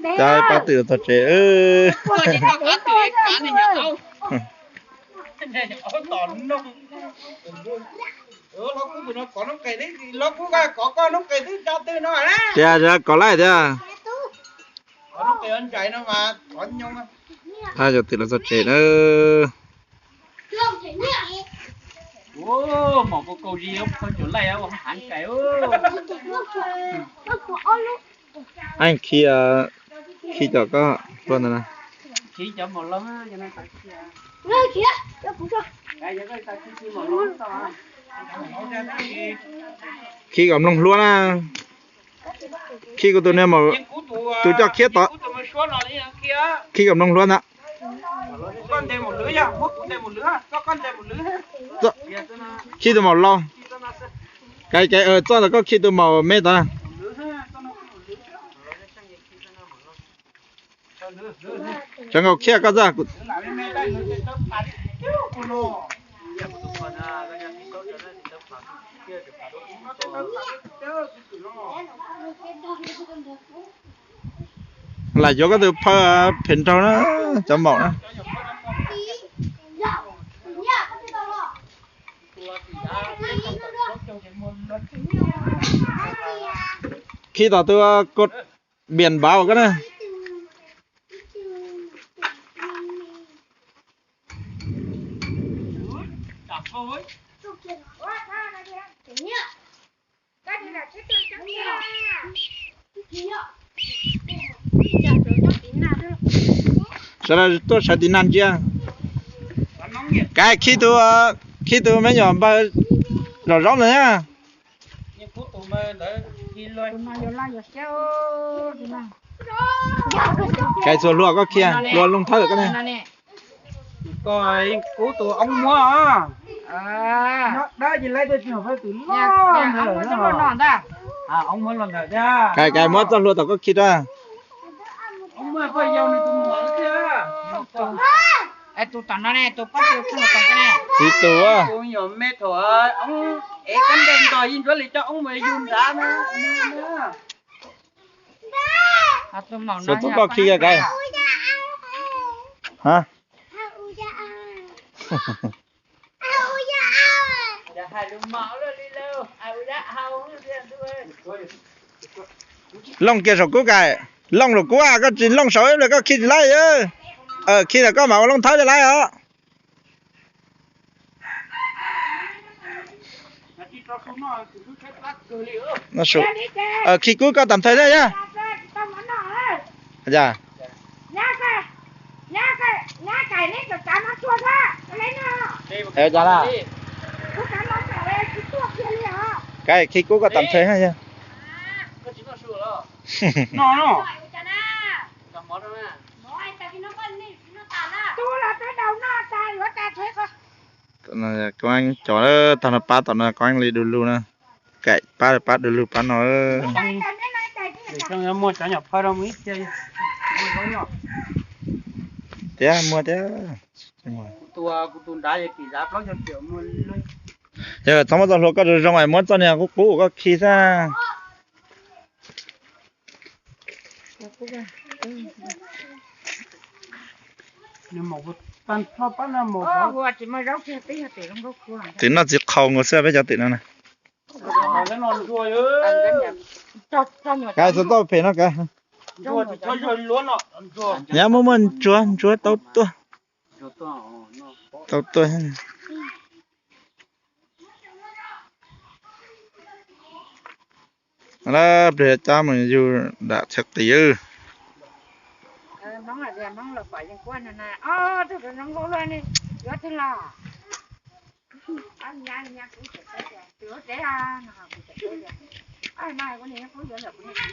Cab pab twm los txog tsev. Tias kov laij tiag. Cov twm los txog tsev na. Aib, khi, khi cov koj hlua ntawd na. Khi kom mloog hlua na. Khi kuv tus niag maum, tus coj khiab tod. Khi kom mloog hlua ntag. Khi tus maum laus. Kais kais, txoj ntawd koj khi tus maum me tod. Sawv nkaus khiab koj txoj. Lam yuav koj tus phaw phem nraug na, cov maum na. Khi tom tus kod biam npav koj na. Sawv daws tuaj sawv tiv nag ntsia. Kais khi tus, khi tus me nyuam npawg zom zaub ntawd na. Kais txhua hlua koj khi, hlua looj thawb koj ne. Kub tus oob muab os. Dab tsi lawv tuaj tsis hov fawb tus loj ntawd. Oob muab los ntawm thiab. Kais kais muab txoj hlua tom koj khi rau. Oob muab poj yau nws tus muam thiab. Tus tom no ne, tus poj tus tub tom ne. Txiv tus. Tus nyuam me thaum oob ev kab nte nrog yij ntsuab li coj oob mus yug nrad na. Xov tooj koj khi kais. Looj kiag saum kub kais, looj saum kub, koj tsis looj saum ib pliag koj khi tsis laib. Khi lawm koj mam ua looj thawb thiaj laib os. Khi kub koj tam thawj thiab yog. Kais khi kub koj tam thawj thiab yog. Koob cov tag no pab tom no koob li du lug na. Kaim pab pab du lug pab no. Tiag muaj tiag. Yog txhob muab txoj hlua koj zoo zoo es muab txoj niag qub qub koj khi xwb. Twm noj txiv qhau nkaus xwb peb cov twm no na. Kais txhua txoj phem no kais. Nyab muaj muaj ntsuag ntsuag tau tuaj. Tau tuaj. Lawm pliag cab mus yug dam txhais qis.